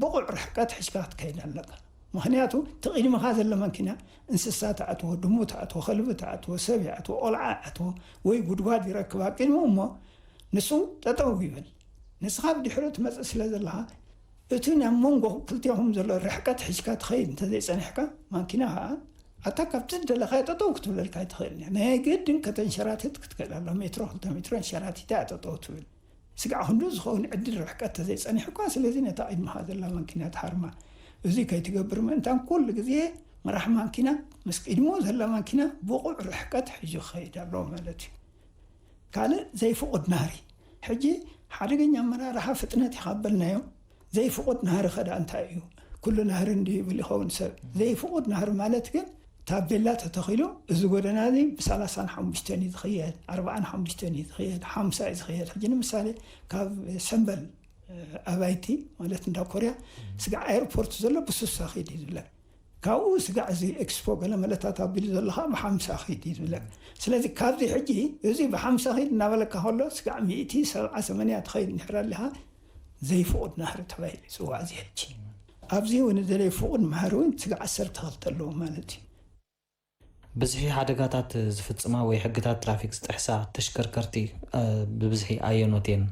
ብቑዕ ርሕቀት ሒዝካ ክትከይድ ኣለካ። ምኽንያቱ እቲ ቅድመኻ ዘሎ መኪና እንስሳ ትኣትዎ፣ ድሙ ትኣትዎ፣ ከልቢ ትኣትዎ፣ ሰብ ይኣትዎ፣ ቆልዓ ይኣትዎ ወይ ጉድጓድ ይረክብ ኣብ ቅድሙ እሞ ንሱ ጠጠው ይብል። ንስኻ ብድሕሩ ትመፅእ ስለ ዘለኻ እቲ ናብ መንጎ ክልቲኹም ዘሎ ርሕቀት ሒዝካ ትኸይድ እንተዘይፀኒሕካ ማኪና ከዓ ኣታ ካብቲ ዝደለኻዮ ጠጠው ክትብለልካ ኣይትኽእልን እያ። ናይ ግድን ከተንሸራትት ክትክእል ኣሎ። ሜትሮ ክልተ ሜትሮ ኣንሸራቲታ እያ ጠጠው ትብል። ስጋዕ ክንዱ ዝኸውን ዕድል ርሕቀት ተዘይጸኒሑ እኳ፣ ስለዚ ነታ ቅድመኻ ዘላ ማንኪና ትሃርማ። እዚ ከይትገብር ምእንታን ኩሉ ግዜ መራሕ ማንኪና ምስ ቅድሞ ዘላ ማንኪና ብቑዕ ርሕቀት ሒዙ ክኸይድ ኣለዎ ማለት እዩ። ካልእ ዘይፍቑድ ናህሪ። ሕጂ ሓደገኛ ኣመራርሓ ፍጥነት ኢኻ በልናዮ። ዘይፍቑድ ናህሪ ኸዳ እንታይ እዩ? ኩሉ ናህሪ እንዲ ይብል ይኸውን ሰብ። ዘይፍቑድ ናህሪ ማለት ግን ታቤላ ተተኺሉ፣ እዚ ጎደና እዚ ብሰላሳን ሓሙሽተን እዩ ዝኽየድ፣ ኣርባዓን ሓሙሽተን እዩ ዝኽየድ፣ ሓምሳ እዩ ዝኽየድ። ሕጂ ንምሳሌ ካብ ሰምበል ኣባይቲ ማለት እንዳ ኮርያ ስጋዕ ኤርፖርት ዘሎ ብስሳ ኺድ እዩ ዝብለካ። ካብኡ ስጋዕ እዚ ኤክስፖ ገለ መለታት ኣቢሉ ዘሎ ኸዓ ብሓምሳ ኺድ እዩ ዝብለካ። ስለዚ ካብዚ ሕጂ እዚ ብሓምሳ ኺድ እናበለካ ከሎ ስጋዕ ሚእቲ ሰብዓ ሰመንያ ትኸይድ እንድሕር ኣሊኻ ዘይፍቑድ ናህሪ ተባሂሉ ይፅዋዕ። እዚ ሕጂ ኣብዚ እውን ዘይፍቑድ ናህሪ እውን ስጋዕ ዓሰርተ ክልተ ኣለዎ ማለት እዩ። ብዝሒ ሓደጋታት ዝፍጽማ ወይ ሕግታት ትራፊክ ዝጥሕሳ ተሽከርከርቲ ብብዝሒ ኣየኖት እየን?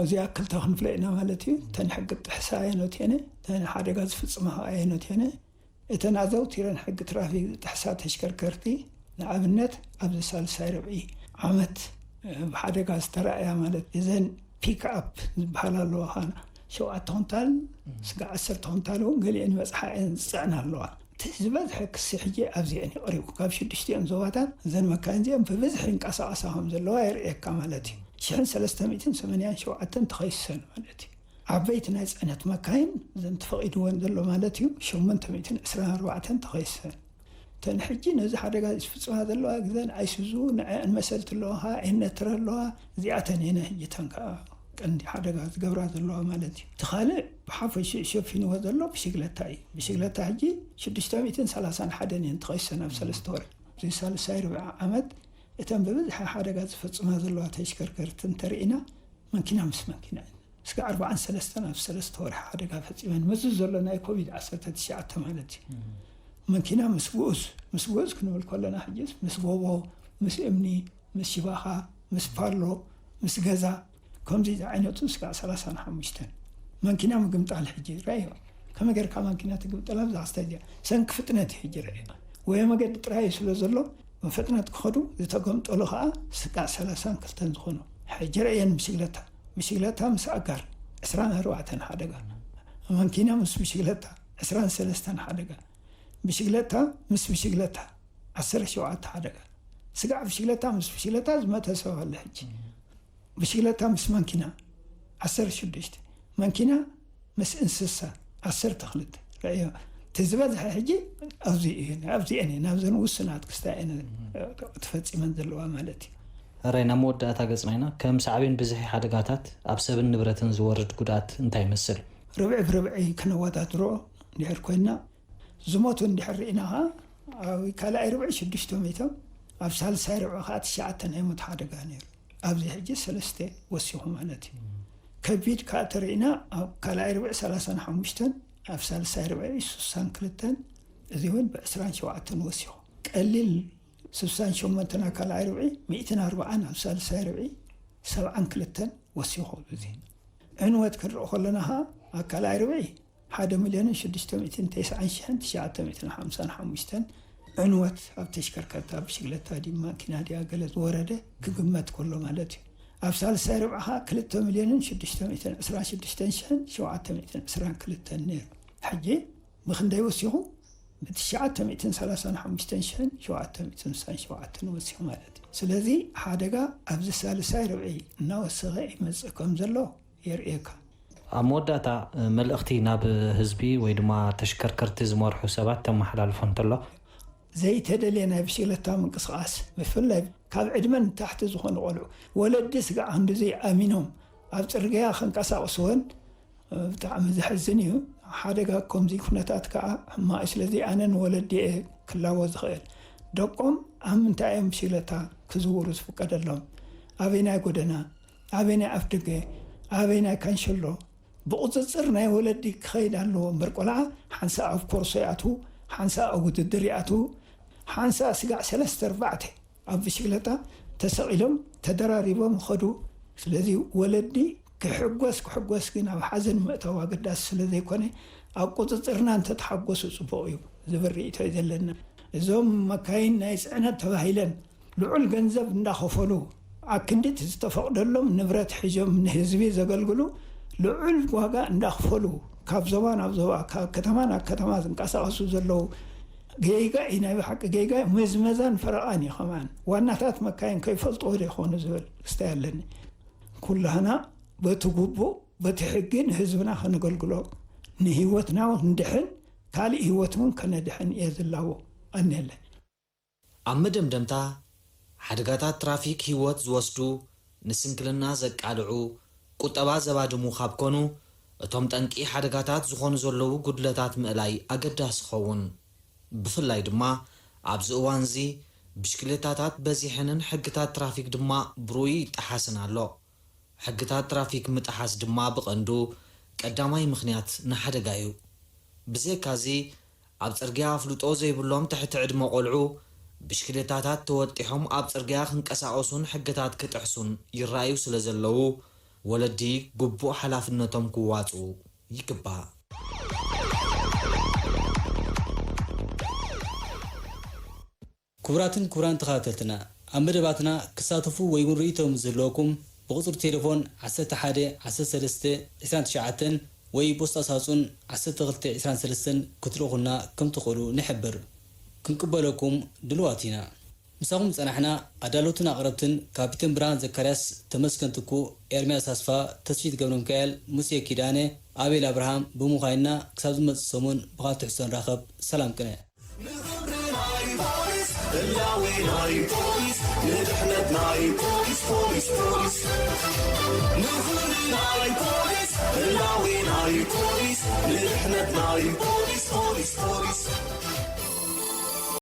እዚኣ ክልተ ክንፍለ ኢና ማለት እዩ። እተን ሕጊ ጥሕሳ ኣየኖት እየን፣ እተን ሓደጋ ዝፍጽማ ኣየኖት እየን። እተን ኣዘውቲረን ሕጊ ትራፊክ ዝጥሕሳ ተሽከርከርቲ፣ ንኣብነት ኣብዚ ሳልሳይ ርብዒ ዓመት ብሓደጋ ዝተረኣያ ማለት እዘን ፒክ ኣፕ ዝበሃላ ኣለዋ፣ ሸውዓተ ኩንታል ስጋ ዓሰርተ ኩንታል እውን ገሊአን ይበፅሓ እየን ዝፅዕና ኣለዋ። እቲ ዝበዝሐ ክሲ ሕጂ ኣብዚ እየን ይቐሪቡ። ካብ ሽዱሽቲኦም ዞባታት እዘን መካይን እዚኦም ብብዝሒ ይንቀሳቐሳ ከም ዘለዋ የርእየካ ማለት እዩ። ሽሕን ሰለስተ ሚእትን ሰማንያን ሸውዓተን ተኸይሰን ማለት እዩ። ዓበይቲ ናይ ፅዕነት መካይን እዘን ተፈቒድወን ዘሎ ማለት እዩ ሸሞንተ ሚእትን ዕስራን ኣርባዕተን ተኸይሰን። እተን ሕጂ ነዚ ሓደጋ ዝፍፅማ ዘለዋ ግዘን ኣይሱዙ ንዐን መሰልቲ ኣለዋ፣ ኤነትረ ኣለዋ። እዚኣተን እየን ሕጂ እተን ከዓ ቀንዲ ሓደጋ ዝገብራ ዘለዋ ማለት እዩ። እቲ ካልእ ብሓፈሽኡ ሸፊንዎ ዘሎ ብሽግለታ እዩ። ብሽግለታ ሕጂ ሽዱሽተ ሚእትን ሰላሳን ሓደን እየን ተኸይሰን ኣብ ሰለስተ ወርሒ። እዚ ሳልሳይ ርብዒ ዓመት እተን ብብዝሒ ሓደጋ ዝፈፅማ ዘለዋ ተሽከርከርቲ እንተርኢና መኪና ምስ መኪና እየን። እስከ ኣርባዓን ሰለስተን ኣብ ሰለስተ ወርሒ ሓደጋ ፈፂመን። ምስዚ ዘሎ ናይ ኮቪድ ዓሰርተ ትሽዓተ ማለት እዩ። መኪና ምስ ግኡዝ፣ ምስ ግኡዝ ክንብል ከለና ሕጂስ ምስ ጎቦ፣ ምስ እምኒ፣ ምስ ሽባኻ፣ ምስ ፓሎ፣ ምስ ገዛ፣ ከምዚ ዝዓይነቱ ስጋዕ ሰላሳን ሓሙሽተን መኪና ምግምጣል። ሕጂ ረኣዮ፣ ከመይ ጌርካ መኪና ትግምጠል? ኣብዛ ክስታይ እዚኣ ሰንኪ ፍጥነት እዩ ሕጂ ረኣዮ። ወይ መገዲ ጥራይ እዩ ስለ ዘሎ፣ ብፍጥነት ክኸዱ ዝተገምጠሉ ኸዓ ስጋዕ ሰላሳን ክልተን ዝኾኑ። ሕጂ ረእየን ብሽግለታ፣ ብሽግለታ ምስ ኣጋር ዕስራን ኣርባዕተን ሓደጋ፣ መኪና ምስ ብሽግለታ ዕስራን ሰለስተን ሓደጋ፣ ብሽግለታ ምስ ብሽግለታ ዓሰርተ ሸውዓተ ሓደጋ። ስጋዕ ብሽግለታ ምስ ብሽግለታ ዝመተ ሰብ ኣሎ ሕጂ። ብሽግለታ ምስ ማንኪና ዓሰርተ ሽዱሽተ፣ ማንኪና ምስ እንስሳ ዓሰርተ ክልተ። ረእዮ፣ እቲ ዝበዝሐ ሕጂ ኣብዚ እዩ፣ ኣብዚአን እየን፣ ኣብዘን ውሱናት ክስታይ እየን ተፈጺመን ዘለዋ ማለት እዩ። ሕራይ ናብ መወዳእታ ገጽና ኢና። ከም ሳዕቤን ብዝሒ ሓደጋታት ኣብ ሰብን ንብረትን ዝወርድ ጉድኣት እንታይ ይመስል? ርብዒ ብርብዒ ክነወዳድሮ እንድሕር ኮይና፣ ዝሞቱ እንድሕር ርኢና ኸዓ ኣብ ካልኣይ ርብዒ ሽዱሽተ ሚእቶም፣ ኣብ ሳልሳይ ርብዒ ኸዓ ትሽዓተ ናይ ሞት ሓደጋ ነይሩ። ኣብዚ ሕጂ ሰለስተ ወሲኹ ማለት እዩ። ከቢድ ከዓ ተርኢና ኣብ ካልኣይ ርብዒ ሰላሳን ሓሙሽተን፣ ኣብ ሳልሳይ ርብዒ ሱሳን ክልተን፣ እዚ እውን ብዕስራን ሸውዓተን ወሲኹ። ቀሊል ስሳን ሸሞንተን ኣብ ካልኣይ ርብዒ፣ ሚእትን ኣርባዓን ኣብ ሳልሳይ ርብዒ፣ ሰብዓን ክልተን ወሲኹ። እዚ ዕንወት ክንርኢ ከለና ኸዓ ኣብ ካልኣይ ርብዒ ሓደ ሚልዮንን ሽዱሽተ ሚእትን ተስዓን ሽሕን ትሽዓተ ሚእትን ሓምሳን ሓሙሽተን ዕንወት ኣብ ተሽከርከርቲ፣ ኣብ ብሽግለታ ድዩ ማኪና ድያ ገለ ዝወረደ ክግመት ከሎ ማለት እዩ። ኣብ ሳልሳይ ርብዒ ኸዓ ክልተ ሚልዮንን ሽዱሽተ ሚእትን ዕስራን ሽዱሽተን ሽሕን ሸውዓተ ሚእትን ዕስራን ክልተን ነይሩ። ሕጂ ብኽንደይ ወሲኹ? ብትሽዓተ ሚእትን ሰላሳን ሓሙሽተን ሽሕን ሸውዓተ ሚእትን ስሳን ሸውዓተን ወሲኹ ማለት እዩ። ስለዚ ሓደጋ ኣብዚ ሳልሳይ ርብዒ እናወሰኸ ይመጽእ ከም ዘሎ የርእየካ። ኣብ መወዳእታ መልእኽቲ ናብ ህዝቢ ወይ ድማ ተሽከርከርቲ ዝመርሑ ሰባት ተመሓላልፎ እንተሎ? ዘይተደልየ ናይ ብሽግለታ ምንቅስቓስ፣ ብፍላይ ካብ ዕድመ ንታሕቲ ዝኾኑ ቆልዑ፣ ወለዲ ስጋዕ ክንድዚ ኣሚኖም ኣብ ጽርግያ ከንቀሳቕስወን ብጣዕሚ ዘሕዝን እዩ። ሓደጋ ከምዚ ኩነታት ከዓ ሕማቕ እዩ። ስለዚ ኣነ ንወለዲ እየ ክላቦ ዝኽእል። ደቆም ኣብ ምንታይ እዮም ብሽግለታ ክዝውሩ ዝፍቀደሎም? ኣበይናይ ጎደና? ኣበይናይ ኣፍደገ? ኣበይናይ ካንሸሎ? ብቑፅፅር ናይ ወለዲ ክኸይድ ኣለዎ እምበር፣ ቆልዓ ሓንሳእ ኣብ ኮርሶ ይኣትዉ፣ ሓንሳእ ኣብ ውድድር ይኣትዉ፣ ሓንሳእ ስጋዕ ሰለስተ ኣርባዕተ ኣብ ብሽግለታ ተሰቒሎም ተደራሪቦም ይኸዱ። ስለዚ ወለዲ ክሕጎስ ክሕጎስ ግን ኣብ ሓዘን ምእታው ኣገዳሲ ስለ ዘይኮነ፣ ኣብ ቁፅፅርና እንተተሓጎሱ ፅቡቕ እዩ ዝብል ርእይቶ እዩ ዘለና። እዞም መካይን ናይ ፅዕነት ተባሂለን ልዑል ገንዘብ እንዳኸፈሉ፣ ኣክንዲት ዝተፈቕደሎም ንብረት ሒዞም ንህዝቢ ዘገልግሉ ልዑል ዋጋ እንዳኽፈሉ ካብ ዞባ ናብ ዞባ፣ ካብ ከተማ ናብ ከተማ ዝንቀሳቐሱ ዘለዉ ጌጋ እዩ። ናይ ብሓቂ ጌጋ እዩ። ምዝመዛን ፈረቓን እዩ። ከማን ዋናታት መካይን ከይፈልጥዎ ዶ ይኾኑ ዝብል ክስታይ ኣለኒ። ኩላህና በቲ ግቡእ በቲ ሕጊ ንህዝብና ከነገልግሎ፣ ንህይወትና እውን ንድሕን ካልእ ህይወት እውን ከነድሕን እየ ዝላቦ። ቀኒየለይ። ኣብ መደምደምታ፣ ሓደጋታት ትራፊክ ህይወት ዝወስዱ፣ ንስንክልና ዘቃልዑ፣ ቁጠባ ዘባድሙ ካብ ኮኑ፣ እቶም ጠንቂ ሓደጋታት ዝኾኑ ዘለዉ ጉድለታት ምእላይ ኣገዳሲ ኸውን። ብፍላይ ድማ ኣብዚ እዋንዚ ብሽክሌታታት በዚሐንን ሕግታት ትራፊክ ድማ ብርኡይ ይጠሓስን ኣሎ። ሕግታት ትራፊክ ምጥሓስ ድማ ብቐንዱ ቀዳማይ ምኽንያት ንሓደጋ እዩ። ብዘይካዚ፣ ኣብ ጽርግያ ኣፍልጦ ዘይብሎም ትሕቲ ዕድመ ቆልዑ ብሽክሌታታት ተወጢሖም ኣብ ጽርግያ ክንቀሳቐሱን ሕግታት ክጥሕሱን ይረኣዩ ስለ ዘለዉ፣ ወለዲ ግቡእ ሓላፍነቶም ክዋጽኡ ይግባእ። ክቡራትን ክቡራን ተኸታተልትና፣ ኣብ መደባትና ክሳተፉ ወይ እውን ርእይቶ ምስ ዝህልወኩም፣ ብቁጽሪ ቴሌፎን ዓሰርተ ሓደ ዓሰርተ ሰለስተ ዕስራን ትሽዓተን ወይ ፖስታ ሳጹን ዓሰርተ ክልተ ዕስራን ሰለስተን ክትልእኹልና ከም ትኽእሉ ንሕብር። ክንቅበለኩም ድልዋት ኢና። ምሳኹም ዝጸናሕና ኣዳለውትን ኣቕረብትን ካፒቴን ብርሃን ዘካርያስ፣ ተመስገን ትኩ፣ ኤርምያስ ኣስፋ፣ ተስፊት ገብረ ሚካኤል፣ ሙሴ ኪዳነ፣ ኣቤል ኣብርሃም ብምዃንና፣ ክሳብ ዝመጽእ ሰሙን ብኻልእ ትሕዝቶ ንራኸብ። ሰላም ቅነ። ንኽብሪ ናይ ፖሊስ፣ ህላዌ ናይ ፖሊስ፣ ንድሕነት ናይ ፖሊስ፣ ፖሊስ፣ ፖሊስ። ንኽብሪ ናይ ፖሊስ፣ ህላዌ ናይ ፖሊስ፣ ንድሕነት ናይ ፖሊስ፣ ፖሊስ፣ ፖሊስ።